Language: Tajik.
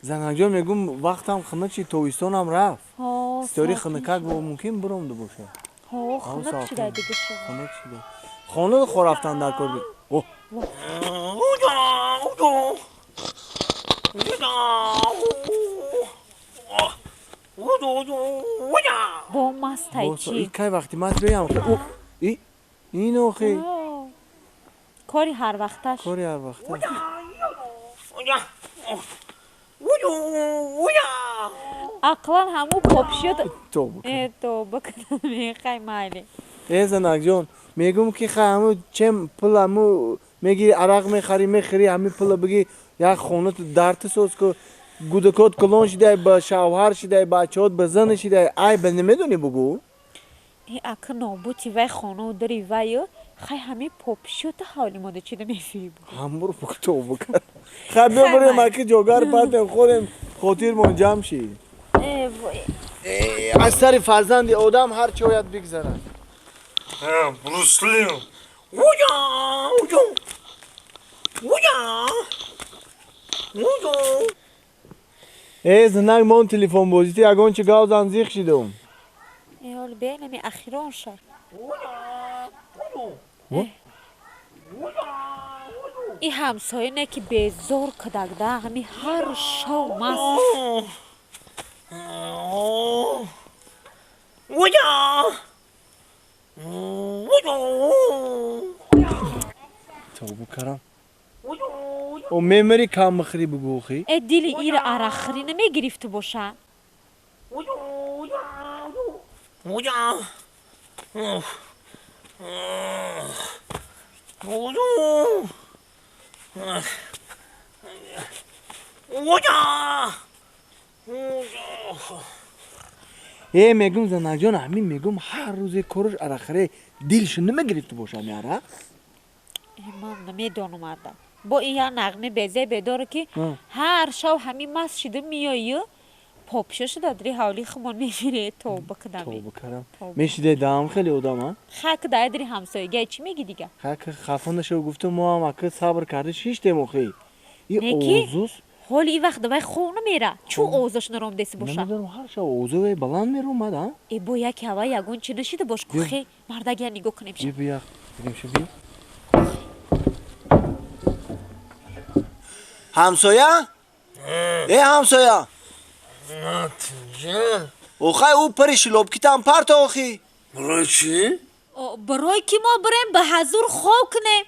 Занакҷон, мегум, вақтам хунук шид, тобистонам рафт. Ситори хунукак мумкин биромда бошад. Хунук шида дига. Хунук шида. Хона хо рафтан дар кор. Бо мастай чи? Кай вақти маст биям? Ин охи. Кори ҳарвақташ. Кори ҳарвақташ. Ақлан ҳаму попшиёт тоба кардам, майли. Э, занакҷон, мегум, ки хай, ҳаму чем пул ҳаму мегири, арақ мехарӣ, мехӯрӣ, ҳами пула биги, як хона дарти соз ку. Гудакот калон шидай, ба шавҳар шидай, бачаҳот ба зан шидай, айба намедонӣ, бугӯ. Э, ака, нобути вай хонау дари вай, хай, ҳами попшиёта ҳавли мода чида мефири. Ҳамуро бугӯ, тоба кар. Хай, биё, аки, ҷогар партем, хӯрем, хотирмон ҷамъ шид. Аз сари фарзанди одам ҳар чӣ ояд, бигзарад. Брусли. Э, занак, мон телефонбозити, ягон чи гав зан, зиқ шидум. Ҳол бенами ахирон ша. И ҳамсоя не, ки безор кадагда, ҳами ҳар шав маст. Тобу карам. О, мемари, кам михӯрӣ, бугӯ, охи. Э, дили ира арақхӯрӣ намегирифту боша. Э, мегум, занакҷон, ҳамин мегум, ҳар рӯзе кораш арақхӯрӣ, дилшо намегирифту боша ҳами арақ? Ман намедонам, ада. Бо ин як нағми безе бедоре, ки ҳар шав ҳамин маст шида меоӣ, попшо шуда дри ҳавли хумон мефире, тоба кадам. Тоба карам. Мешиде даам хеле одам, а? Хак дай дри ҳамсояга чӣ меги дига? Хак хафа нашав, гуфтам, мо ҳам ака сабр карда шиштем, охи. И овозус. Ҳоли и вақт давай хона мера, чӯ овозаш наромдеси боша? Намедонам, ҳар шав овозои баланд меромад, а? Э, бо яке ҳава ягон чи нашида бош, кухе мардагия нигоҳ кунем. Ша бия, бирем, ша, бия. Ҳамсоя, э, ҳамсоя! Охай, ӯ пари шилобкитам парто, охи. Барои чӣ? Барои ки мо бирем ба ҳазур хоб кунем.